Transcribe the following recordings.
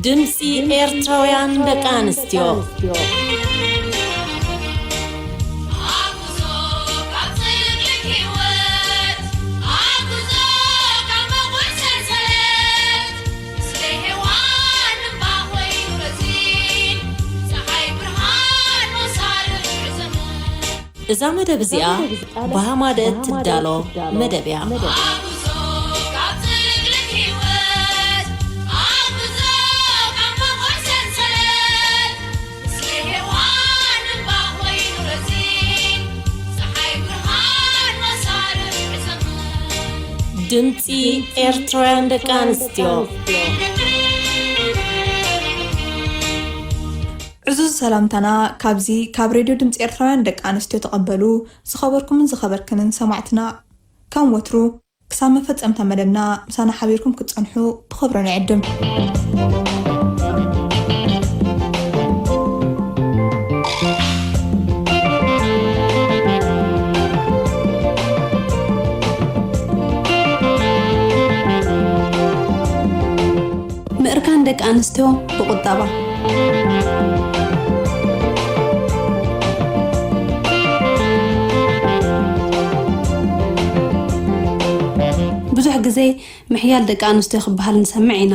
ድምፂ ኤርትራውያን ደቂ ኣንስትዮ። እዛ መደብ እዚኣ ብሃማደት ትዳሎ መደብ እያ። ድምፂ ኤርትራውያን ደቂ ኣንስትዮ። ዕዙዝ ሰላምታና ካብዚ ካብ ሬድዮ ድምፂ ኤርትራውያን ደቂ ኣንስትዮ ተቐበሉ። ዝኸበርኩምን ዝኸበርክንን ሰማዕትና፣ ከም ወትሩ ክሳብ መፈጸምታ መደብና ምሳና ሓቢርኩም ክትጸንሑ ብኽብሪ ንዕድም። ምእርካን ደቂ ኣንስትዮ ብቁጠባ። ብዙሕ ግዜ ምሕያል ደቂ ኣንስትዮ ክበሃል ንሰምዕ ኢና።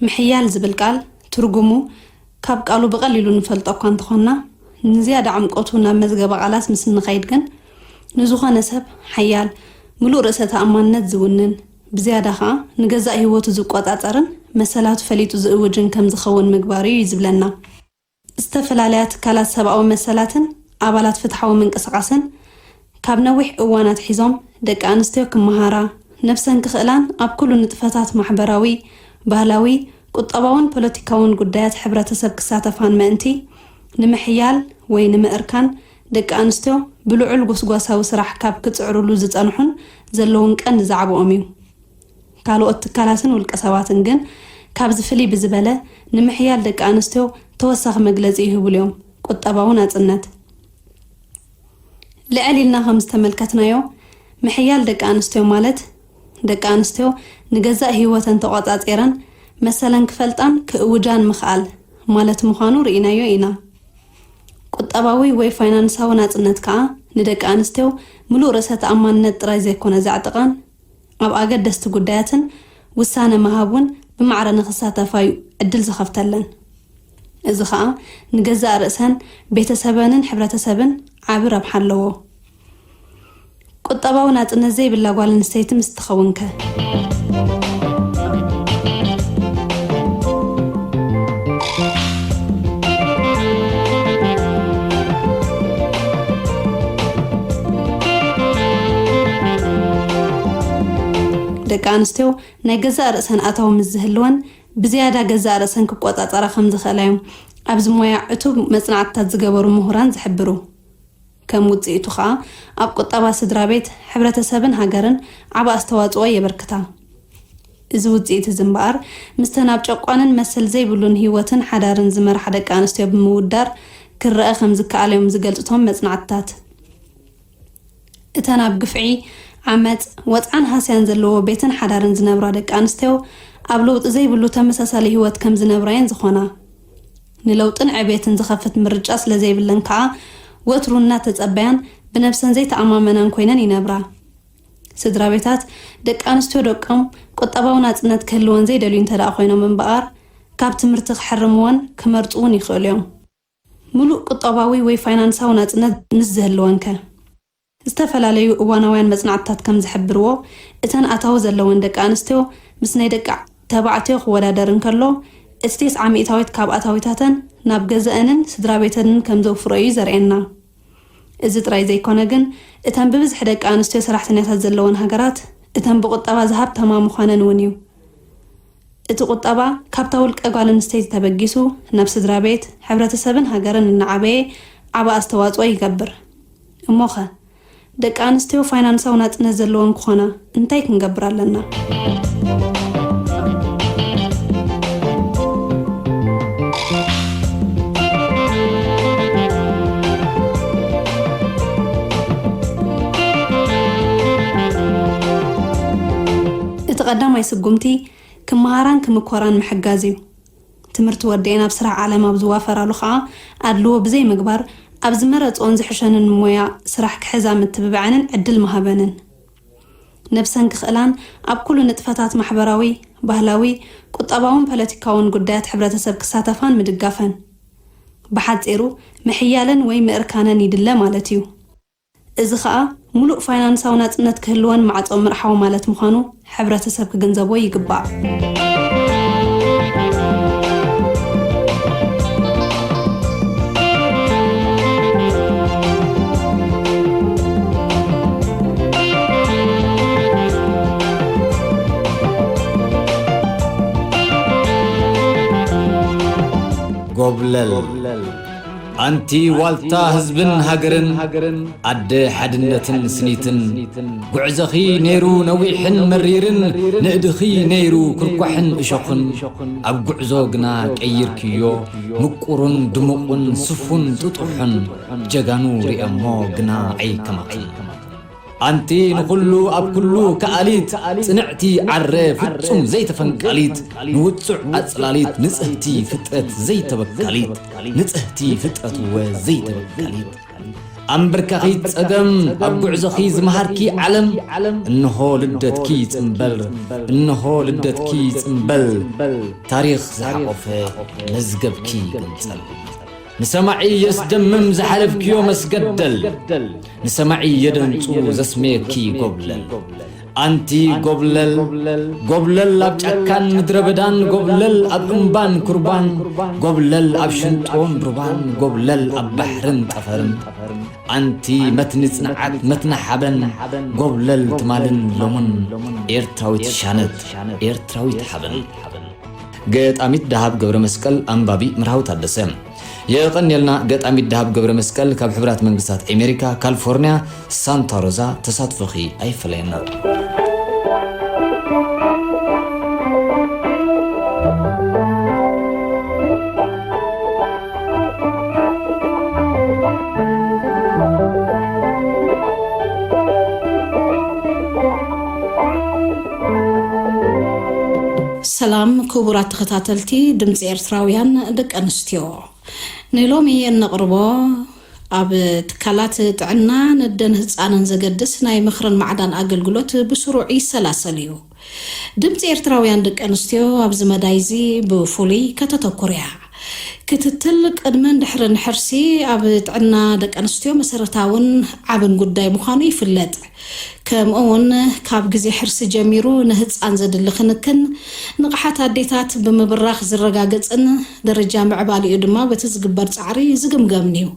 ምሕያል ዝብል ቃል ትርጉሙ ካብ ቃሉ ብቐሊሉ ንፈልጦ እኳ እንተኾንና፣ ንዝያዳ ዕምቆቱ ናብ መዝገበ ቃላት ምስ እንኸይድ ግን፣ ንዝኾነ ሰብ ሓያል፣ ምሉእ ርእሰ ተኣማንነት ዝውንን፣ ብዝያዳ ኸኣ ንገዛእ ህይወቱ ዝቆጻጸርን መሰላቱ ፈሊጡ ዝእውጅን ከም ዝኸውን ምግባር እዩ ዝብለና። ዝተፈላለያ ትካላት ሰብኣዊ መሰላትን ኣባላት ፍትሓዊ ምንቅስቓስን ካብ ነዊሕ እዋን ኣትሒዞም ደቂ ኣንስትዮ ክመሃራ፣ ነብሰን ክኽእላን ኣብ ኩሉ ንጥፈታት ማሕበራዊ፣ ባህላዊ፣ ቁጠባውን ፖለቲካውን ጉዳያት ሕብረተሰብ ክሳተፋን ምእንቲ፣ ንምሕያል ወይ ንምእርካን ደቂ ኣንስትዮ ብልዑል ጎስጓሳዊ ስራሕ ካብ ክጽዕሩሉ ዝጸንሑን ዘለውን ቀንዲ ዛዕባኦም እዩ። ካልኦት ትካላትን ውልቀ ሰባትን ግን ካብዚ ፍልይ ብዝበለ ንምሕያል ደቂ ኣንስትዮ ተወሳኺ መግለጺ ይህብሉ እዮም። ቁጠባዊ ናጽነት። ልዕል ኢልና ከም ዝተመልከትናዮ፣ ምሕያል ደቂ ኣንስትዮ ማለት፣ ደቂ ኣንስትዮ ንገዛእ ህይወተን ተቖጻጺረን መሰለን ክፈልጣን ክእውጃን ምኽኣል ማለት ምዃኑ ርኢናዮ ኢና። ቁጠባዊ ወይ ፋይናንሳዊ ናጽነት ከኣ ንደቂ ኣንስትዮ ምሉእ ርእሰ ተኣማንነት ጥራይ ዘይኮነ ዘዕጥቐን፣ ኣብ ኣገደስቲ ጉዳያትን ውሳነ ምሃብ እውን ብማዕረ ንኽሳተፋ እዩ ዕድል ዝኸፍተለን። እዚ ኸኣ ንገዛእ ርእሰን ቤተሰበንን ሕብረተሰብን ዓቢ ረብሓ ኣለዎ። ቁጠባዊ ናጽነት ዘይብላ ጓል ኣንስተይቲ ምስ ትኸውን ከ? ደቂ ኣንስትዮ ናይ ገዛእ ርእሰን ኣታዊ ምስ ዝህልወን፣ ብዝያዳ ገዛእ ርእሰን ክቆጻጸራ ከም ዝኽእላ እዮም ኣብዚ ሞያ ዕቱብ መጽናዕትታት ዝገበሩ ምሁራን ዝሕብሩ። ከም ውጽኢቱ ኸኣ፣ ኣብ ቁጠባ ስድራ ቤት፣ ሕብረተሰብን ሃገርን ዓቢ ኣስተዋጽኦ የበርክታ። እዚ ውጽኢት እዚ እምበኣር፣ ምስተን ኣብ ጨቋንን መሰል ዘይብሉን ህይወትን ሓዳርን ዝመርሓ ደቂ ኣንስትዮ ብምውዳር ክረኣ ከም ዝከኣል እዮም ዝገልጹ እቶም መጽናዕትታት። እተን ኣብ ግፍዒ፣ ዓመጽ፣ ወጽዓን ሃስያን ዘለዎ ቤትን ሓዳርን ዝነብራ ደቂ ኣንስትዮ፣ ኣብ ለውጢ ዘይብሉ ተመሳሳሊ ህይወት ከም ዝነብራ እየን ዝኾና። ንለውጥን ዕቤትን ዝኸፍት ምርጫ ስለ ዘይብለን ከኣ፣ ወትሩ እናተጸበያን ብነብሰን ዘይተኣማመናን ኮይነን ይነብራ። ስድራ ቤታት፣ ደቂ ኣንስትዮ ደቆም ቁጠባዊ ናጽነት ክህልወን ዘይደልዩ እንተ ደኣ ኮይኖም እምበኣር፣ ካብ ትምህርቲ ክሕርምወን ክመርጹ እውን ይኽእሉ እዮም። ምሉእ ቁጠባዊ ወይ ፋይናንሳዊ ናጽነት ምስ ዝህልወን ከ? ዝተፈላለዩ እዋናውያን መጽናዕትታት ከም ዝሕብርዎ፣ እተን ኣታዊ ዘለወን ደቂ ኣንስትዮ ምስ ናይ ደቂ ተባዕትዮ ክወዳደር እንከሎ፣ እቲ ተስዓ ሚእታዊት ካብ ኣታዊታተን ናብ ገዘአንን ስድራ ቤተንን ከም ዘውፍሮ እዩ ዘርእየና። እዚ ጥራይ ዘይኮነ ግን፣ እተን ብብዝሒ ደቂ ኣንስትዮ ሰራሕተኛታት ዘለወን ሃገራት፣ እተን ብቁጠባ ዝሃብተማ ምዃነን እውን እዩ። እቲ ቁጠባ ካብታ ውልቀ ጓል ኣንስተይቲ ተበጊሱ ናብ ስድራ ቤት፣ ሕብረተሰብን ሃገርን እናዓበየ ዓቢ ኣስተዋጽኦ ይገብር። እሞኸ፣ ደቂ ኣንስትዮ ፋይናንሳዊ ናጽነት ዘለወን ክኾና እንታይ ክንገብር ኣለና? እቲ ቀዳማይ ስጉምቲ ክመሃራን ክምኮራን ምሕጋዝ እዩ። ትምህርቲ ወዲኤን ኣብ ስራሕ ዓለም ኣብ ዝዋፈራሉ ኸኣ ኣድልዎ ብዘይ ምግባር ኣብ ዝመረጽኦን ዝሕሸንን ሞያ ስራሕ ክሕዛ ምትብባዐንን ዕድል ምሃበንን። ነብሰን ክኽእላን ኣብ ኩሉ ንጥፈታት ማሕበራዊ፣ ባህላዊ፣ ቁጠባውን ፖለቲካውን ጉዳያት ሕብረተሰብ ክሳተፋን ምድጋፈን። ብሓጺሩ ምሕያለን ወይ ምእርካነን ይድለ ማለት እዩ። እዚ ኸኣ ሙሉእ ፋይናንሳዊ ናጽነት ክህልወን ማዕጾ ምርሓው ማለት ምዃኑ ሕብረተሰብ ክግንዘቦ ይግባእ። ጎብለል። ኣንቲ ዋልታ ህዝብን ሃገርን፣ ኣደ ሓድነትን ስኒትን፣ ጉዕዞኺ ነይሩ ነዊሕን መሪርን፣ ንእድኺ ነይሩ ኩርኳሕን እሾኽን፣ ኣብ ጉዕዞ ግና ቀይርክዮ ምቁሩን ድሙቑን፣ ስፉን ጥጡሑን፣ ጀጋኑ ርእየሞ ግና ኣይከማኽን። ኣንቲ ንኹሉ ኣብ ኩሉ ከኣሊት፣ ጽንዕቲ ዓረ ፍጹም ዘይተፈንቃሊት፣ ንውጹዕ ኣጽላሊት፣ ንጽህቲ ፍጥረት ዘይተበካሊት፣ ንጽህቲ ፍጥረት እወ ዘይተበካሊት። ኣንበርካኺት ጸገም ኣብ ጉዕዞኺ ዝመሃርኪ ዓለም፣ እንሆ ልደትኪ ጽምበል፣ እንሆ ልደትኪ ጽምበል፣ ታሪኽ ዝሓቖፈ መዝገብኪ ይግንጸል። ንሰማዒ የስደምም ዝሓለፍክዮ መስገደል፣ ንሰማዒ የደንጹ ዘስመየኪ ጎብለል። ኣንቲ ጎብለል፣ ጎብለል ኣብ ጫካን ምድረ በዳን፣ ጎብለል ኣብ እምባን ኩርባን፣ ጎብለል ኣብ ሽንጥሮን ሩባን፣ ጎብለል ኣብ ባሕርን ጠፈርን። ኣንቲ መትኒ ጽንዓት፣ መትኒ ሓበን፣ ጎብለል ትማልን ሎምን፣ ኤርትራዊት ሻነት፣ ኤርትራዊት ሓበን። ገጣሚት ደሃብ ገብረ መስቀል፣ ኣንባቢ ምርሃው ታደሰ። የቐንየልና ገጣሚት ደሃብ ገብረ መስቀል ካብ ሕቡራት መንግስታት ኣሜሪካ፣ ካሊፎርኒያ፣ ሳንታ ሮዛ። ተሳትፎኺ ኣይፈለየና። ሰላም ክቡራት ተኸታተልቲ ድምፂ ኤርትራውያን ደቂ ኣንስትዮ፣ ንሎሚ እነቕርቦ ኣብ ትካላት ጥዕና ነደን ህፃንን ዘገድስ ናይ ምኽርን ማዕዳን ኣገልግሎት ብስሩዕ ይሰላሰል እዩ። ድምፂ ኤርትራውያን ደቂ ኣንስትዮ ኣብዚ መዳይ እዚ ብፍሉይ ከተተኩር እያ። ክትትል ቅድምን ድሕርን ሕርሲ ኣብ ጥዕና ደቂ ኣንስትዮ መሰረታውን ዓብን ጉዳይ ምዃኑ ይፍለጥ። ከምኡ እውን ካብ ግዜ ሕርሲ ጀሚሩ ንህፃን ዘድሊ ክንክን ንቕሓት ኣዴታት ብምብራኽ ዝረጋገፅን ደረጃ ምዕባሊኡ ድማ በቲ ዝግበር ፃዕሪ ዝግምገምን እዩ።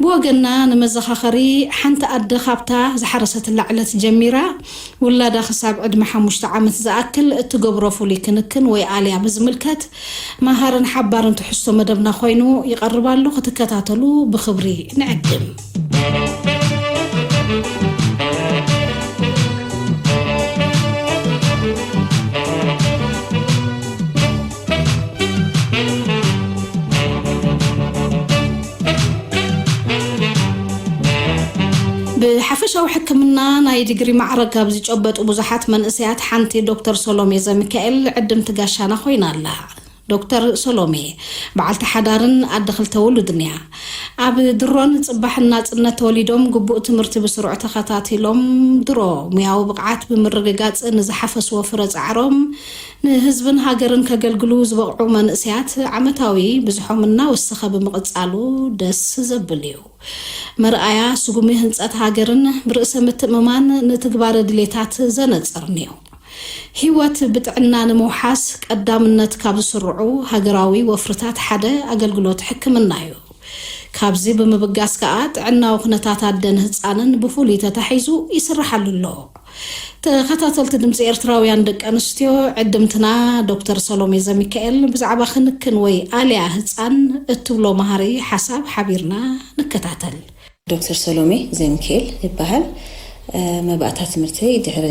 ብወገንና ንመዘኻኸሪ፣ ሓንቲ ኣደ ካብታ ዝሓረሰትላ ዕለት ጀሚራ ውላዳ ክሳብ ዕድመ ሓሙሽተ ዓመት ዝኣክል እትገብሮ ፍሉይ ክንክን ወይ ኣልያ ብዝምልከት መሃርን ሓባርን ትሕዝቶ መደብና ኮይኑ ይቐርብ ኣሎ። ክትከታተሉ ብኽብሪ ንዕድም። ብሓፈሻዊ ሕክምና ናይ ዲግሪ ማዕረግ ካብ ዝጨበጡ ብዙሓት መንእሰያት ሓንቲ ዶክተር ሰሎሜ ዘሚካኤል ዕድምቲ ጋሻና ኮይና ኣላ። ዶክተር ሰሎሜ በዓልቲ ሓዳርን ኣደ ክልተ ውሉድን እያ። ኣብ ድሮን ጽባሕን ናጽነት ተወሊዶም ግቡእ ትምህርቲ ብስሩዕ ተኸታቲሎም ድሮ ሙያዊ ብቕዓት ብምርግጋጽ ንዝሓፈስዎ ፍረ ጻዕሮም ንህዝብን ሃገርን ከገልግሉ ዝበቕዑ መንእሰያት ዓመታዊ ብዝሖም እናወሰኸ ብምቕጻሉ ደስ ዘብል እዩ። መርኣያ ስጉሚ ህንጸት ሃገርን ብርእሰ ምትእምማን ንትግባረ ድሌታት ዘነጽርን እዩ። ህይወት ብጥዕና ንምውሓስ ቀዳምነት ካብ ዝስርዑ ሃገራዊ ወፍርታት ሓደ ኣገልግሎት ሕክምና እዩ። ካብዚ ብምብጋስ ከኣ ጥዕናዊ ኩነታት ኣደን ህጻንን ብፍሉይ ተታሒዙ ይስርሓሉ ኣሎ። ተኸታተልቲ ድምፂ ኤርትራውያን ደቂ ኣንስትዮ፣ ዕድምትና ዶክተር ሰሎሜ ዘሚካኤል ብዛዕባ ክንክን ወይ ኣልያ ህጻን እትብሎ መሃሪ ሓሳብ ሓቢርና ንከታተል። ዶክተር ሰሎሜ ዘሚካኤል ይበሃል። መባእታ ትምህርተይ ድሕሪ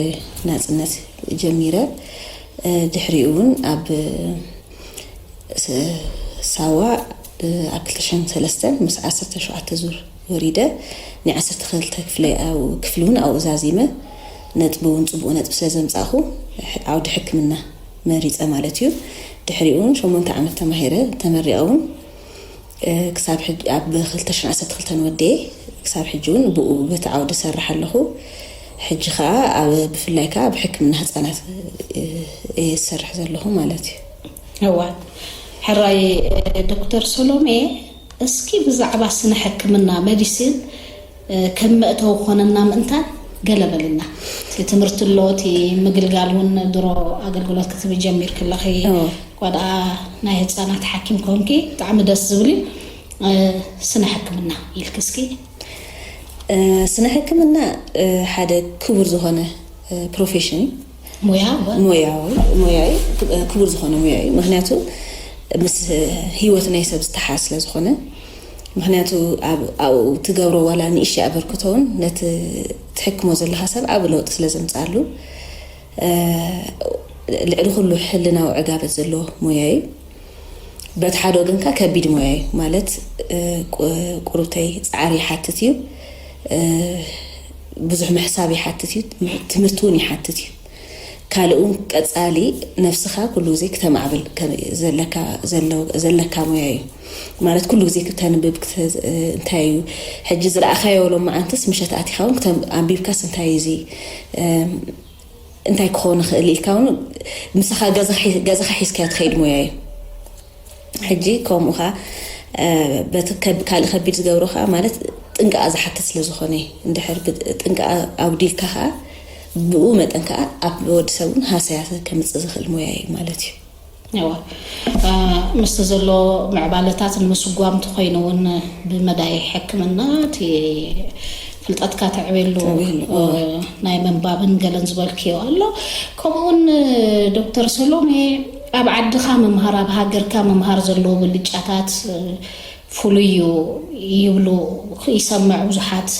ናጽነት ጀሚረ፣ ድሕሪኡ እውን ኣብ ስ-፣ ሳዋ ኣብ ክልተ ሽሕን ሰለስተን ምስ ዓሰርተ ሸውዓተ ዙር ወሪደ፣ ናይ ዓሰርተ ክልተ ክፍለ-፣ ኣብ ክፍሊ እውን ኣብኡ ዛዚመ፣ ነጥቢ እውን ጽቡቕ ነጥቢ ስለ ዘምጻእኹ፣ ሕ-፣ ዓውዲ ሕክምና መሪጸ ማለት እዩ። ድሕሪኡ እውን ሸሞንተ ዓመት ተማሂረ፣ ተመሪቐ እውን፣ እ፣ ክሳብ ሕጂ፣ ኣብ ክልተ ሽሕን ዓሰርተ ክልተን ወዲኤ ክሳብ ሕጂ እውን ብኡ በቲ ዓውዲ እሰርሕ ኣለኹ። ሕጂ ከኣ ኣብ፣ ብፍላይ ከኣ ኣብ ሕክምና ህጻናት፣ እ፣ እየ ዝሰርሕ ዘለኹ ማለት እዩ። እዋ፣ ሕራይ፣ እ፣ ዶክተር ሰሎሜ፣ እስኪ ብዛዕባ ስነ ሕክምና፣ ሜዲሲን፣ እ፣ ከም መእተዊ ክኾነና ምእንታን ገለ በልና። እቲ ትምህርቲ ኣሎ፣ እቲ ምግልጋል እውን ድሮ ኣገልግሎት ክትህቢ ጀሚርኪ ኣለኺ። እዎ። እኳ ደኣ ናይ ህጻናት ሓኪም ኮንኪ፣ ብጣዕሚ ደስ ዝብል እዩ። እ፣ ስነ ሕክምና ኢልኪ እስኪ። እ፣ ስነ ሕክምና፣ እ፣ ሓደ ክቡር ዝኾነ፣ እ፣ ፕሮፌሽን እዩ። ሞያ፣ እወ። ሞያዊ፣ ሞያዊ፣ እ፣ ክቡር ዝኾነ ሞያ እዩ። ምኽንያቱ ምስ ህይወት ናይ ሰብ ዝተሓዝ ስለ ዝኾነ፣ ምኽንያቱ ኣብ፣ ኣብኡ ትገብሮ ዋላ ንእሽተይ ኣበርክቶ እውን ነቲ ትሕክሞ ዘለኻ ሰብ ዓቢ ለውጢ ስለ ዘምጽኣሉ፣ እ፣ ልዕሊ ኩሉ ሕልናዊ ዕጋበት ዘለዎ ሞያ እዩ። በቲ ሓደ ወገን ከኣ ከቢድ ሞያ እዩ። ማለት፣ እ፣ ቁ-፣ ቁሩብተይ ጻዕሪ ይሓትት እዩ። እ፣ ብዙሕ ምሕሳብ ይሓትት እዩ። ትምህርቲ እውን ይሓትት እዩ። ካልእ እውን ቀጻሊ ነፍስኻ ኩሉ ግዜ ክተማዕብል ከ-፣ ዘለካ፣ ዘለ-፣ ዘለካ ሞያ እዩ። ማለት ኩሉ ግዜ ክተንብብ፣ ክተ-፣ እንታይ እዩ ሕጂ ዝረኣኻዮ ሎማዓንትስ ምሸት ኣቲኻ እውን ክተም-፣ ኣንቢብካስ እንታይ እዩ እዚ፣ እም፣ እንታይ ክኸውን ይኽእል ኢልካ እውን ምሳኻ ገዛኻ ሒ-፣ ገዛኻ ሒዝካዮ ትኸይድ ሞያ እዩ። ሕጂ ከምኡ ኸኣ፣ እ፣ በቲ ከብ-፣ ካልእ ከቢድ ዝገብሮ ኸኣ ማለት ጥንቃቐ ዝሓትት ስለ ዝኾነ እዩ። እንድሕር ብ-፣ ጥንቃቐ ኣጉዲልካ ኸኣ ብኡ መጠን ከኣ ኣብ ወዲ ሰብ እውን ሃሰያ ከምጽእ ዝኽእል ሞያ እዩ ማለት እዩ። እዋ፣ እ፣ ምስቲ ዘሎ ምዕባለታት ንምስጓም እንተኾይኑ እውን ብመዳይ ሕክምና እቲ ፍልጠትካ ተዕብየሉ፣ ተዕብየሉ፣ እ፣ እዋ። ናይ ምንባብን ገለን ዝበልክዮ ኣሎ። ከምኡውን ዶክተር ሰሎሜ፣ ኣብ ዓድኻ ምምሃር፣ ኣብ ሃገርካ ምምሃር ዘለዎ ብልጫታት፣ እ፣ ፍሉይ እዩ ይብሉ ይሰምዕ። ብዙሓት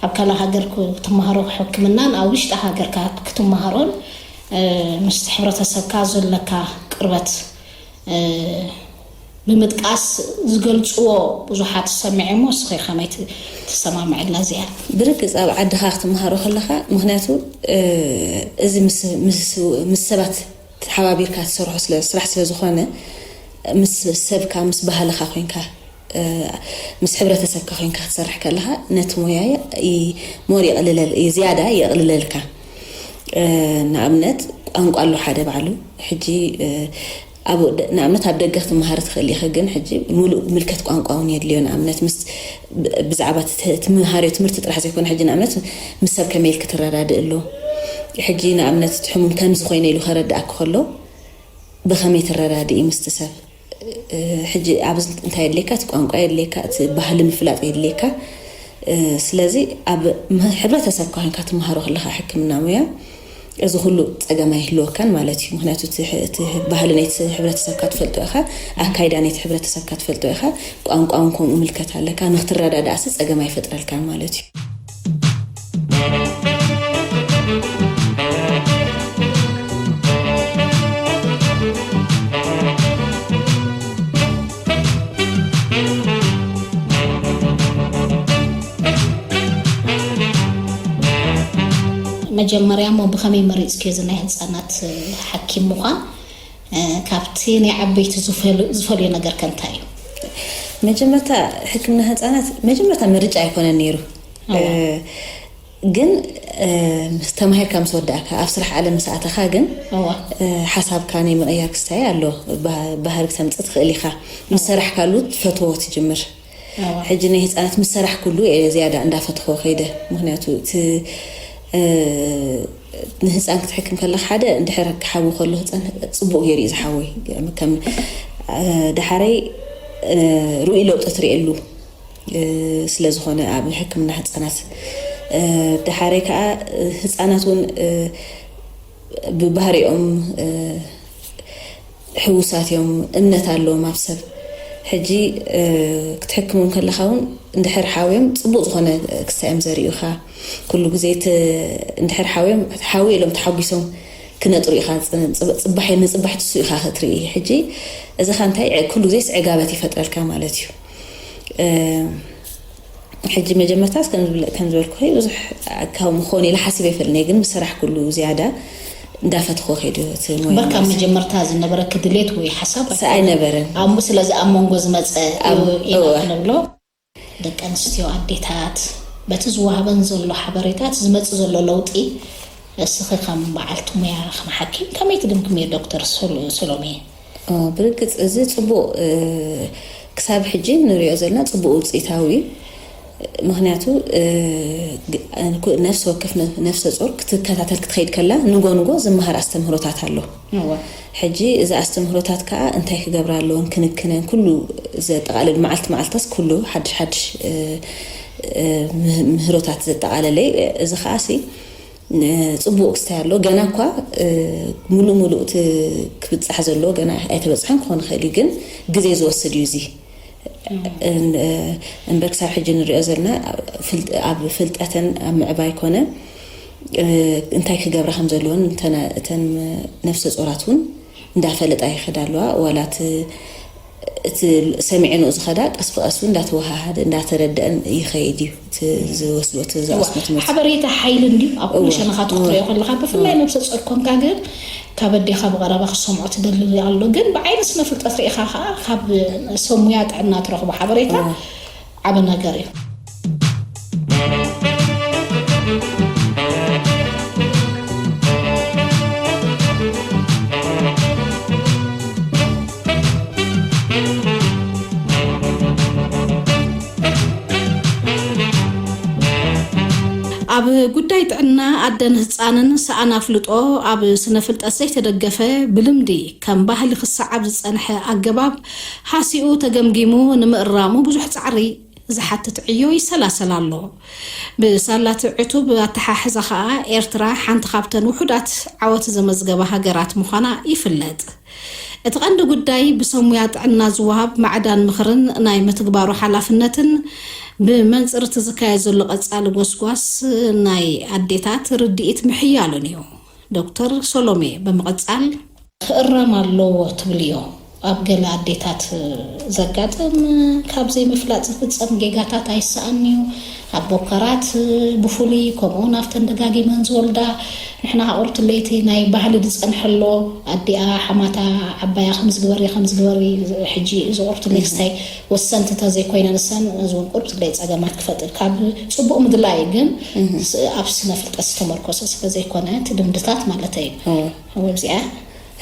ኣብ ካልእ ሃገር ክትመሃሮ ሕክምናን ኣብ ውሽጢ ሃገርካ ክትመሃሮን፣ እ፣ ምስ ሕብረተሰብካ ዘለካ ቅርበት፣ እ፣ ብምጥቃስ ዝገልጽዎ ብዙሓት ሰሚዐ እሞ፣ እስኺ ከመይ ት-፣ ትሰማምዕላ እዚኣ? ብርግጽ ኣብ ዓድኻ ክትመሃሮ ከለኻ፣ ምኽንያቱ፣ እ፣ እዚ ምስ፣ ምስ፣ ምስ ሰባት ተሓባቢርካ ትሰርሖ ስለ፣ ስራሕ ስለ ዝኾነ፣ ምስ ሰብካ፣ ምስ ባህልኻ ኮይንካ፣ እ፣ ምስ ሕብረተሰብካ ኮይንካ ክትሰርሕ ከለኻ፣ ነቲ ሞያ ይ-፣ ሞር የቕልለል-፣ ዝያዳ የቕልለልካ። እ፣ ንኣብነት፣ ቋንቋ ኣሎ ሓደ ባዕሉ። ሕጂ፣ እ፣ ኣብ ደ-፣ ንኣብነት፣ ኣብ ደገ ክትመሃር ትኽእል ኢኺ፣ ግን ሕጂ ምሉእ ምልከት ቋንቋ እውን የድልዮ። ንኣብነት፣ ምስ፣ ብ-፣ ብዛዕባ እቲ ት-፣ ትምሃርዮ ትምህርቲ ጥራሕ ዘይኮነ፣ ሕጂ ንኣብነት፣ ምስ ሰብ ከመይ ኢልኪ ትረዳድእ ኣሎ። ሕጂ ንኣብነት፣ እቲ ሕሙም ከምዚ ኮይነ ኢሉ ከረድኣኪ ከሎ፣ ብኸመይ ትረዳድኢ ምስቲ ሰብ? እ፣ ሕጂ ኣብዚ እንታይ የድልየካ? እቲ ቋንቋ የድልየካ፣ እቲ ባህሊ ምፍላጥ የድልየካ። እ፣ ስለዚ ኣብ ም-፣ ሕብረተሰብካ ኮይንካ ትመሃሮ ከለኻ ሕክምና ሙያ፣ እዚ ኩሉ ጸገም ኣይህልወካን ማለት እዩ። ምኽንያቱ እቲ ሕ-፣ እቲ ሕ-፣ ባህሊ ናይቲ ሕብረተሰብካ ትፈልጦ ኢኻ፣ ኣካይዳ ናይቲ ሕብረተሰብካ ትፈልጦ ኢኻ፣ ቋንቋ እውን ከምኡ ምልከት ኣለካ፣ ንክትረዳዳእሲ ጸገም ኣይፈጥረልካን ማለት እዩ። መጀመርያ እሞ ብኸመይ መሪጽክዮ እዚ ናይ ህጻናት፣ እ፣ ሓኪም ምዃን? እ፣ ካብቲ ናይ ዓበይቲ ዝፈል-፣ ዝፈልዮ ነገር ከ እንታይ እዩ? መጀመርታ ሕክምና ህጻናት መጀመርታ ምርጫ ኣይኮነን ነይሩ። እዋ። እ፣ ግን፣ እ፣ ምስ ተማሂርካ ምስ ወዳእካ፣ ኣብ ስራሕ ዓለም ምስ ኣተኻ ግን፣ እዋ። እ፣ ሓሳብካ ናይ ምቕያር ክስታይ ኣሎ። ባ-፣ ባህሪ ክተምጽእ ትኽእል ኢኻ። ምስ ሰራሕካሉ ትፈትዎ ትጅምር። እዋ። ሕጂ ናይ ህጻናት ምስ ሰራሕኩሉ እየ ዝያዳ እንዳፈትሖ ከይደ። ምኽንያቱ እቲ፣ እ፣ ንህጻን ክትሕክም ከለኻ ሓደ እንድሕር ክሓዊ ከሎ ህጻን ጽቡቕ ገይሩ እዩ ዝሓዊ። ከም፣ እ፣ ደሓረይ፣ እ፣ ርኡይ ለውጢ ትርእየሉ፣ እ፣ ስለ ዝኾነ ኣብ ሕክምና ህጻናት፣ እ፣ ደሓረይ ከኣ፣ እ፣ ህጻናት እውን፣ እ፣ ብባህሪኦም፣ እ፣ ሕዉሳት እዮም፣ እምነት ኣለዎም ኣብ ሰብ። ሕጂ፣ እ፣ ክትሕክሞም ከለኻ እውን እንድሕር ሓውዮም ጽቡቕ ዝኾነ ክስታይ እዮም ዘርእዩኻ። ኩሉ ግዜ እቲ እንድሕር ሓውዮም፣ ሓውየ ኢሎም ተሓጒሶም ክነጥሩ ኢኻ። ጽ-፣ ጽብ-፣ ጽባሕ፣ ንጽባሕ ትሱ ኢኻ ክትርኢ። ሕጂ እዚ ኸ እንታይ፣ ኩሉ ግዜስ ዕጋበት ይፈጥረልካ ማለት እዩ። እ፣ ሕጂ መጀመርታስ ከም ዝብል-፣ ከም ዝበልኩኺ ብዙሕ ከምኡ ክኸውን ኢለ ሓሲበ ኣይፈልጥን እየ፣ ግን ምስ ሰራሕኩሉ ዝያዳ እንዳፈትኾ ከይዱ እቲ ሞያ በካ ማለት እዩ። መጀመርታ ዝነበረኪ ድሌት ወይ ሓሳብ ሰ ኣይነበረን። ኣብ ስለዚ ኣብ መንጎ ዝመፀ ኣብ- እዩ ኢና እወ። ክንብሎ። ደቂ ኣንስትዮ ኣዴታት በቲ ዝወሃበን ዘሎ ሓበሬታት ዝመፅእ ዘሎ ለውጢ እስኺ ከም በዓልቲ ሙያ ከም ሓኪም ከመይ ትግምግምዮ ዶክተር ሶሎ- ሶሎሜ? ኦ፣ ብርግፅ እዚ ፅቡቅ እ፣ ክሳብ ሕጂ ንሪኦ ዘለና ፅቡቅ ውፅኢታዊ እዩ። ምክንያቱ እ፣ ግ- እ፣ ነፍሲ ወከፍ ነ- ነፍሰ ጾር ክትከታተል ክትኸይድ ከላ ንጎ ንጎ ዝመሃር ኣስተምህሮታት ኣሎ። እወ። ሕጂ እዚ ኣስተምህሮታት ከዓ እንታይ ክገብራ ኣለዎን ክንክነን ኩሉ ዘጠቃልል መዓልቲ መዓልታስ ኩሉ ሓድሽ ሓድሽ እ፣ እ፣ ምህሮታት ዘጠቃለለ እዩ። እዚ ከዓ ሲ ፅቡቅ ክስታይ ኣሎ። ገና እኳ ሙሉእ ሙሉእ እቲ ክብፃሕ ዘለዎ ገና ኣይተበፅሐን ክኾን ይኽእል እዩ፣ ግን ግዜ ዝወስድ እዩ። እዚ እምበር ክሳብ ሕጂ ንሪኦ ዘለና ኣብ ፍልጠተን ኣብ ምዕባይ ኮነ እንታይ ክገብራ ከም ዘለዎን እተን ነፍሰ ጾራት እውን እንዳፈለጣ ይኸዳ ኣለዋ። ዋላ እቲ ሰሚዐንኡ ዝኸዳ ቀስ ብቀስ እውን እንዳተወሃሃደ እንዳተረደአን ይኸይድ እዩ። ዝወስዶ እቲ ዝኣስሞ ትምህርቲ ሓበሬታ ሓይሊ እንድዩ ኣብ ኩሉ ሸነኻት ክትሪኦ ከለካ ብፍላይ ነብሰ ጾር ኮንካ ግን ካብ ኣዴኻ ብቐረባ ክሰምዖ ትደሊ ኣሎ። ግን ብዓይኒ ስነ ፍልጠት ርኢኻ ከዓ ካብ ሰብ ሙያ ጥዕና ትረኽቦ ሓበሬታ ዓቢ ነገር እዩ። ኣብ ጉዳይ ጥዕና ኣደን ህፃንን ሰኣን ኣፍልጦ ኣብ ስነ ፍልጠት ዘይተደገፈ ብልምዲ ከም ባህሊ ክሰዓብ ዝፀንሐ ኣገባብ ሃሲኡ ተገምጊሙ ንምእራሙ ብዙሕ ፃዕሪ ዝሓትት ዕዮ ይሰላሰል ኣሎ። ብሳላቲ ዕቱብ ኣተሓሕዛ ከዓ ኤርትራ ሓንቲ ካብተን ውሑዳት ዓወት ዘመዝገባ ሃገራት ምዃና ይፍለጥ። እቲ ቀንዲ ጉዳይ ብሰሙያ ጥዕና ዝወሃብ ማዕዳን ምኽርን ናይ ምትግባሩ ሓላፍነትን ብመንፅር እቲ ዝካየድ ዘሎ ቀፃሊ ጎስጓስ ናይ ኣዴታት ርድኢት ምሕያሉን እዩ። ዶክተር ሶሎሜ ብምቕፃል ክእረም ኣለዎ ትብልዮ ኣብ ገለ ኣዴታት ዘጋጥም ካብ ዘይምፍላጥ ዝፍፀም ጌጋታት ኣይሰኣን እዩ። ኣብ ቦከራት ብፍሉይ ከምኡውን ኣብተን ደጋጊመን ዝወልዳ ንሕና ቁርብቲ ለይቲ ናይ ባህሊ ዝፀንሐ ኣሎ ኣዲኣ ሓማታ ዓባያ ከምዚ ግበሪ ከምዚ ግበሪ ሕጂ እዚ ቁርብቲ ለይ ክስታይ ወሰንቲ ተዘይኮይና ንሰን እዚ እውን ቁርብቲ ለይ ፀገማት ክፈጥር ካብ ፅቡቅ ምድላይ ግን ኣብ ስነ ፍልጠት ዝተመርኮሰ ስለዘይኮነ እቲ ልምድታት ማለተይ እዩ። ወብዚኣ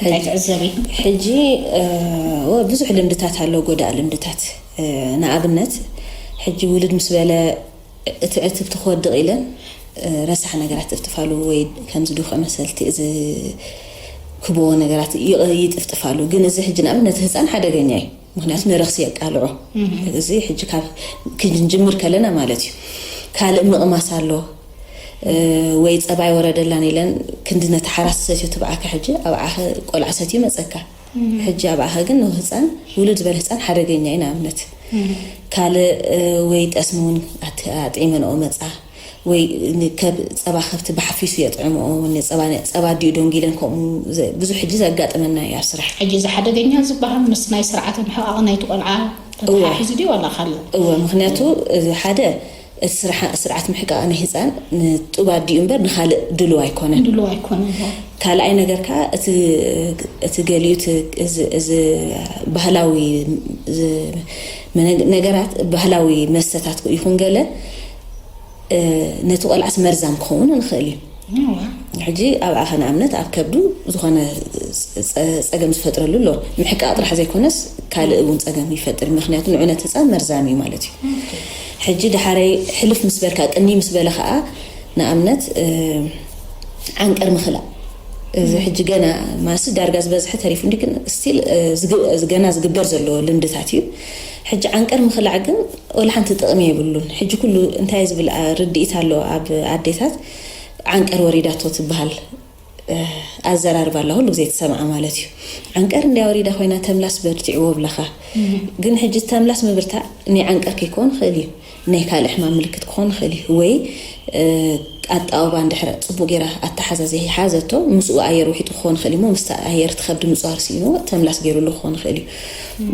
እንታይ ትዕዘቢ? ሕጂ ብዙሕ ልምድታት ኣሎ፣ ጎዳእ ልምድታት። ንኣብነት ሕጂ ውልድ ምስ በለ እቲ ዕትብቲ ክወድቕ ኢለን ረሳሕ ነገራት ጥፍጥፋሉ ወይ ከምዚ ድኾ መሰልቲ እዚ ክብዎ ነገራት ይጥፍጥፋሉ። ግን እዚ ሕጂ ንኣብነት ህፃን ሓደገኛ እዩ፣ ምክንያቱ ንረኽሲ የቃልዖ። እዚ ሕጂ ካብ ክንጅምር ከለና ማለት እዩ። ካልእ ምቕማስ ኣሎ። ወይ ጸባይ ወረደላን ኢለን ክንዲ ነቲ ሓራስ ዝሰትዮ ትብዓካ ሕጂ ኣብዓኸ ቆልዓ ሰትዩ መጸካ። ሕጂ ኣብዓኸ ግን ንህፃን ውልድ ዝበለ ህፃን ሓደገኛ እዩ። ንኣብነት ካልእ ወይ ጠስሚ እውን ኣጥዒመንኦ መፃ ወይ ከብ ጸባ ከብቲ ብሓፊሱ የጥዕምኦ። ጸባ ዲኡ ደንጊለን ከምኡ ብዙሕ ሕጂ ዘጋጥመና እዩ ኣብ ስራሕ። ሕጂ እዚ ሓደገኛ ዝበሃል ምስ ናይ ስርዓተ ምሕቃቕ ናይቲ ቆልዓ ተተሓሒዙ ድዩ ዋላ ካልእ? እወ፣ ምክንያቱ ሓደ እቲ ስርዓት ምሕቃቕ ናይ ህፃን ንጡብ ኣዲኡ እምበር ንካልእ ድልው ኣይኮነን። ድልው ኣይኮነን። ካልኣይ ነገር ከዓ እቲ ገሊኡ እዚ ባህላዊ ነገራት ባህላዊ መስተታት ይኹን ገለ ነቲ ቆልዓስ መርዛም ክኸውን ንኽእል እዩ። ሕጂ ኣብኣ ከንኣብነት ኣብ ከብዱ ዝኾነ ፀገም ዝፈጥረሉ ኣሎ። ምሕቃቕ ጥራሕ ዘይኮነስ ካልእ እውን ፀገም ይፈጥር። ምክንያቱ ንዑነት ህፃን መርዛም እዩ ማለት እዩ። ሕጂ ድሓረይ ሕልፍ ምስ በልካ ቅኒ ምስ በለ ከዓ ንኣብነት ዓንቀር ምኽላእ እዚ ሕጂ ገና ማሲ ዳርጋ ዝበዝሐ ተሪፉ እንዲ ግን ስቲል ገና ዝግበር ዘሎ ልምድታት እዩ። ሕጂ ዓንቀር ምኽላዕ ግን ወላ ሓንቲ ጥቕሚ የብሉን። ሕጂ ኩሉ እንታይ ዝብል ርድኢት ኣሎ ኣብ ኣዴታት ዓንቀር ወሪዳቶ ትበሃል ኣዘራርባ ኣላ ኩሉ ግዜ ትሰምዓ ማለት እዩ። ዓንቀር እንድያ ወሪዳ ኮይና ተምላስ በርቲዕዎ ብለኻ። ግን ሕጂ ተምላስ ምብርታዕ ናይ ዓንቀር ከይከውን ይኽእል እዩ፣ ናይ ካልእ ሕማም ምልክት ክኾን ይኽእል እዩ። ወይ ኣጣውባ እንድሕረ ፅቡቅ ገይራ ኣተሓዛ ዘይሓዘቶ ምስኡ ኣየር ውሒጡ ክኾን ይኽእል እዩ። ምስቲ ኣየር ትኸብዲ ምፅዋር ስኢንዎ ተምላስ ገይሩሉ ክኾን ይኽእል እዩ።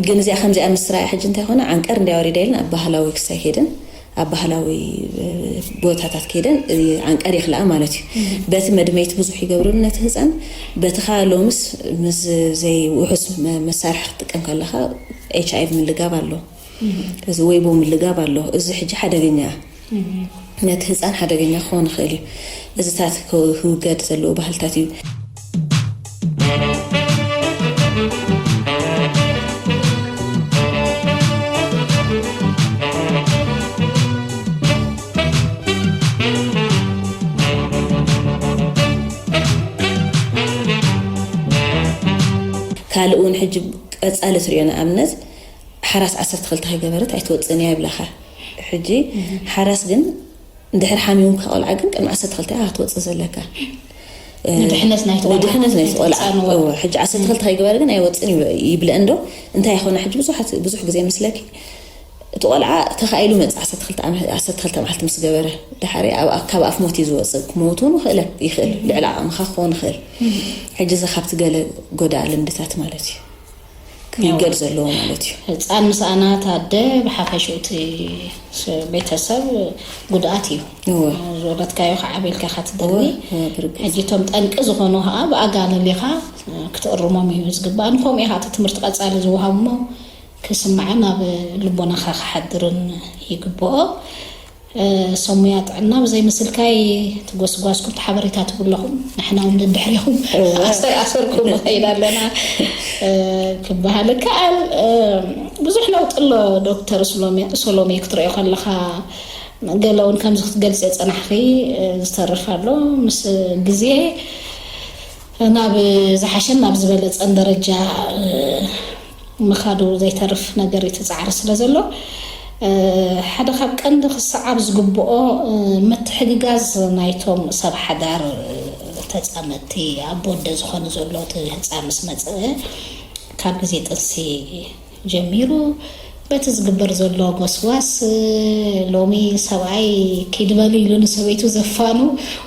ግን እዚኣ ከምዚኣ ምስ ራእያ ሕጂ እንታይ ኮነ ዓንቀር እንድያ ወሪዳ ኢለን ኣብ ባህላዊ ክሳይ ከይደን ኣብ ባህላዊ ቦታታት ከይደን ዓንቀር ይኽልኣ ማለት እዩ። በቲ መድመይቲ ብዙሕ ይገብርሉ ነቲ ህፃን፣ በቲ ኸዓ ሎምስ ምስ ዘይውሑስ መሳርሒ ክትጥቀም ከለኻ ኤች ኣይቪ ምልጋብ ኣሎ፣ እዚ ወይቦ ምልጋብ ኣሎ። እዚ ሕጂ ሓደገኛ ነቲ ህፃን ሓደገኛ ክኸውን ይኽእል እዩ። እዚታት ክውገድ ዘለዎ ባህልታት እዩ። ካልእ እውን ሕጂ ቀፃሊ ትሪኦ ንኣብነት ሓራስ ዓሰርተ ክልተ ከይገበረት ኣይትወፅእን እያ ይብላኻ። ሕጂ ሓራስ ግን እንድሕር ሓሚሙካ ቆልዓ ግን ቅድሚ ዓሰርተ ክልተ ኢኻ ክትወፅእ ዘለካ። ንድሕነት ናይቲ ቆልዓ ሕጂ ዓሰርተ ክልተ ከይገበረ ግን ኣይወፅን ይብለአን ዶ እንታይ ይኾነ? ሕጂ ብዙሕ ግዜ ምስለኪ እቲ ቆልዓ ተኻኢሉ መፅእ ዓሰርተ ክልተ መዓልቲ ምስ ገበረ ድሓሪ ካብ ኣፍ ሞት እዩ ዝወፅእ። ክመውት እውን ይኽእል፣ ልዕሊ ዓቕምኻ ክኸውን ይኽእል። ሕጂ እዚ ካብቲ ገለ ጎዳእ ልምድታት ማለት እዩ። ክውገድ ዘለዎ ማለት እዩ። ህፃን ምስ ኣናት ኣደ ብሓፈሽኡ እቲ ቤተሰብ ጉድኣት እዩ። ዝወለድካዮ ከዓብልካ ኢኻ ትደግሚ። ሕጂ እቶም ጠንቂ ዝኾኑ ከዓ ብኣጋንል ኢኻ ክትእርሞም እዩ ዝግባእ። ንከምኡ ኢኻ እቲ ትምህርቲ ቀፃሊ ዝወሃብ እሞ ክስማዕን ኣብ ልቦናኻ ክሓድርን ይግብኦ። ሰሙያ ጥዕና ብዘይ ምስልካይ ትጎስጓስኩም ሓበሬታ ትብለኹም ንሕና እውን ድሕሪኹም ኣሰር ኣሰርኩም ንኸይድ ኣለና ክበሃል ከኣል። ብዙሕ ለውጢ ኣሎ። ዶክተር ሶሎሜ ክትሪኦ ከለኻ ገለ እውን ከምዚ ክትገልፂ የፀናሕኺ ዝተርፍ ኣሎ ምስ ግዜ ናብ ዝሓሸን ናብ ዝበለፀን ደረጃ ምኻዱ ዘይተርፍ ነገር እዩ። እቲ ፃዕሪ ስለ ዘሎ ሓደ ካብ ቀንዲ ክሰዓብ ዝግብኦ ምትሕግጋዝ ናይቶም ሰብ ሓዳር ተፃመድቲ ኣቦ ኣደ ዝኾኑ ዘሎ እቲ ህፃን ምስ መፅእ ካብ ግዜ ጥንሲ ጀሚሩ በቲ ዝግበር ዘሎ ጎስጓስ ሎሚ ሰብኣይ ኪድበል ኢሉ ንሰበይቱ ዘፋኑ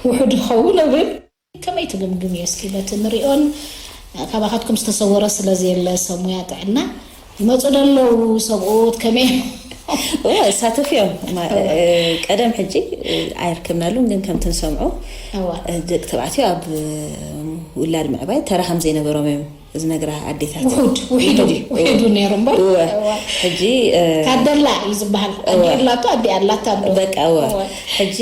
ውሑድ ይኸውን እብል። ከመይ ትግምግምዮ እስኪ በቲ ንሪኦን ካባኻትኩም ዝተሰወረ ስለ ዘየለ ሰብ ሙያ ጥዕና ይመፁ ደለዉ ሰብኡት ከመይ እሳተፍ እዮም። ቀደም ሕጂ ኣይርከብናሉን ግን ከምቲ ንሰምዖ ደቂ ተባዕትዮ ኣብ ውላድ ምዕባይ ተራ ከም ዘይነበሮም እዮም ዝነግራ ኣዴታት። ውሑድ ውሒዱ ውሒዱ ነይሩ እምበር ሕጂ ታደላ እዩ ዝበሃል። ኣዲኡ ኣላቶ ኣዲኣ ኣላታ ኣሎ። በቃ እወ ሕጂ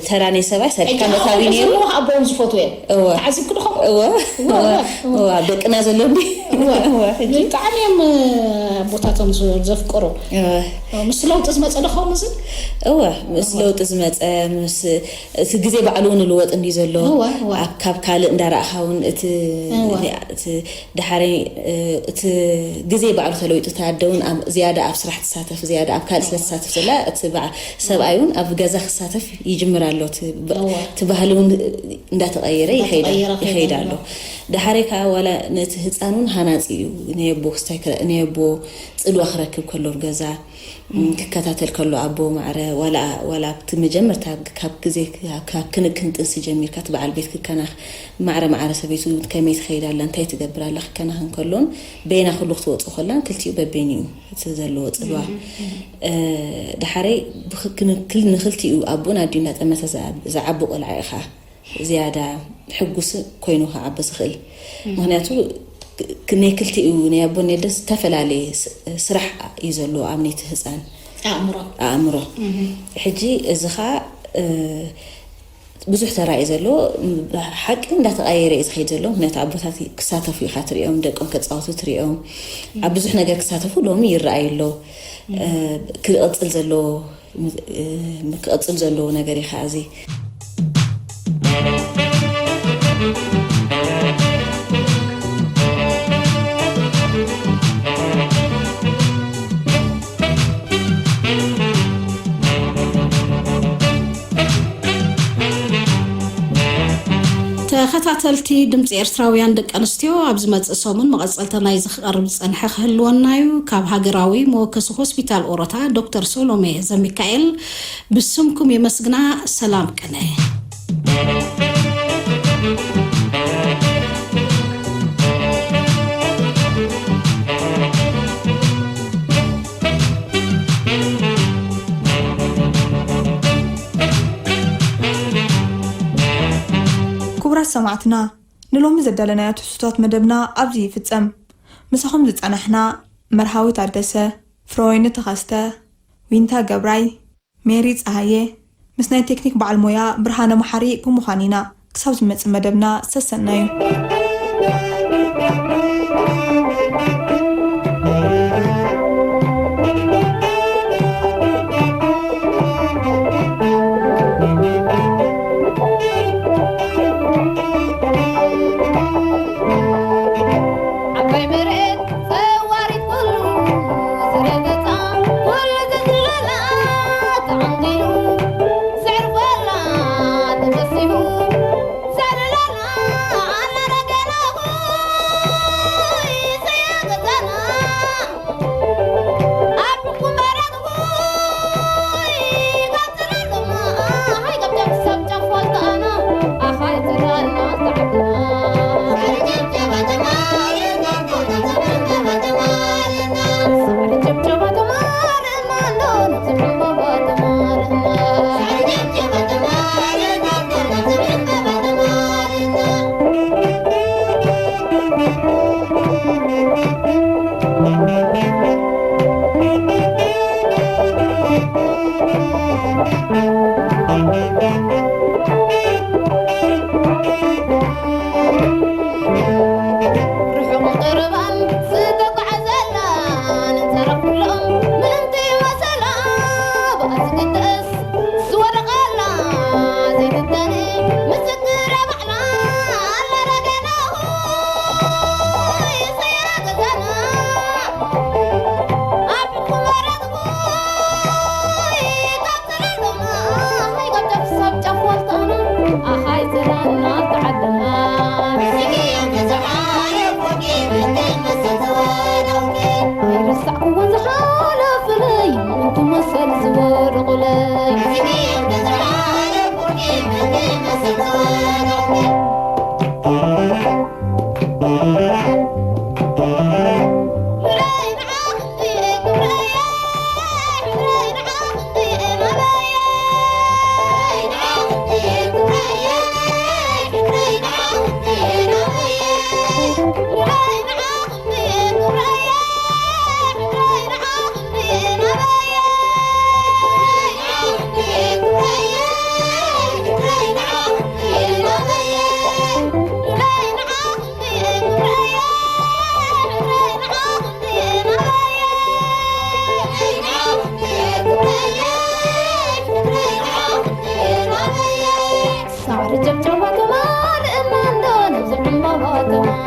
ተራ ናይ ሰብኣይ ሰሪሕካ መታዊ ነይሩ። ኣቦኦም ዝፈትዎ እዮም። እወ ተዓዚብኩ ድኹም እወ እወ እወ ደቅና ዘሎ እንዲ እወ እወ ሕጂ ብጣዕሚ እዮም ኣቦታቶም ዘፍቅሩ። እወ ምስ ለውጢ ዝመፀ ድኸውን እዚ እወ ምስ ለውጢ ዝመፀ ምስ እቲ ግዜ ባዕሉ እውን ይልወጥ እንዲ ዘሎ እወ እወ ካብ ካልእ እንዳረእኻ እውን እቲ እወ እቲ ዳሓረይ እቲ ግዜ ባዕሉ ተለዊጡ እታ ኣደ እውን ዝያዳ ኣብ ስራሕ ትሳተፍ ዝያዳ ኣብ ካልእ ስለ ትሳተፍ ዘላ እቲ ሰብኣይ እውን ኣብ ገዛ ክሳተፍ ይጅምር ኣሎ። እቲ ባህሊ እውን እንዳተቐየረ ይኸይድ ኣሎ። ዳሓረይ ከዓ ዋላ ነቲ ህፃን እውን ሃናፂ እዩ። ናይ ኣቦ ክስታይ ናይ ኣቦ ፅልዋ ክረክብ ከሎ ኣብ ገዛ ክከታተል ከሎ ኣቦ ማዕረ ዋላ ዋላ ኣብቲ መጀመርታ ካብ ግዜ ካብ ክንክን ጥንሲ ጀሚርካ እቲ በዓል ቤት ክከናኽ ማዕረ ማዕረ ሰበይቱ ከመይ ትኸይድ ኣላ እንታይ ትገብር ኣላ ክከናኸን ከሎን በይና ኩሉ ክትወፅእ ከላን ክልቲኡ በበይኑ እዩ እቲ ዘለዎ ፅልዋ። ዳሓረይ ንክልቲኡ ኣቦን ኣዲኡ እንዳጠመተ ዝዓቢ ቆልዓ ኢኻ ዝያዳ ሕጉስ ኮይኑ ክዓቢ ዝኽእል። ምክንያቱ ናይ ክልቲኡ ናይ ኣቦን ናይ ኣደን ዝተፈላለየ ስራሕ እዩ ዘለዎ ኣብ ነቲ ህፃን ኣእምሮ ኣእምሮ። ሕጂ እዚ ከዓ ብዙሕ ተራ እዩ ዘለዎ። ሓቂ እንዳተቐየረ እዩ ዝኸይድ ዘሎ። ምክንያቱ ኣቦታት ክሳተፉ ኢኻ ትሪኦም፣ ደቆም ከፃወቱ ትሪኦም። ኣብ ብዙሕ ነገር ክሳተፉ ሎሚ ይረኣዩ ኣለዉ። ክቕፅል ዘለዎ ክቐፅል ዘለዎ ነገር እዩ ከዓ እዚ። ተኸታተልቲ ድምፂ ኤርትራውያን ደቂ ኣንስትዮ ኣብ ዝመፅእ ሰሙን መቐፀልታ ናይዚ ክቐርብ ዝፀንሐ ክህልወና እዩ። ካብ ሃገራዊ መወከሲ ሆስፒታል ኦሮታ ዶክተር ሶሎሜ ዘሚካኤል ብስምኩም የመስግና። ሰላም ቅነ። ሰማዕትና፣ ንሎሚ ዘዳለናዮ ትሕዝቶታት መደብና ኣብዚ ይፍጸም። ምሳኹም ዝጸናሕና መርሃዊ ታደሰ፣ ፍረወይኒ ተኸስተ፣ ዊንታ ገብራይ፣ ሜሪ ጸሃየ፣ ምስ ናይ ቴክኒክ በዓል ሞያ ብርሃነ መሓሪ ብምዃን ኢና። ክሳብ ዝመጽእ መደብና ሰሰናዩ። ዓባይ መሬት ጸዋሪት ኩሉ ዝረገጻ፣ ኩሉ ዝዝለላ ተዓንዲሉ፣ ዘዕርፈላ ተበሲሁ፣ ዘዕልለላ ኣላ ረገና፣ ሆይ ዘያገዛና። ርሑቕ ቀረባን ዝተጓዕዘላን ተረኽብሎም ምእንቲ መሰላ ብኣ ዝግደስ ዝወደቐላ ዘይትተን ምስክረ ባዕላ ኣላ ረገና ሆይ ዘያገዛና። ሳዕሪ ጨብጨባ ተማር እማ እንዶ ነብዚ ዕምባባ ተማር።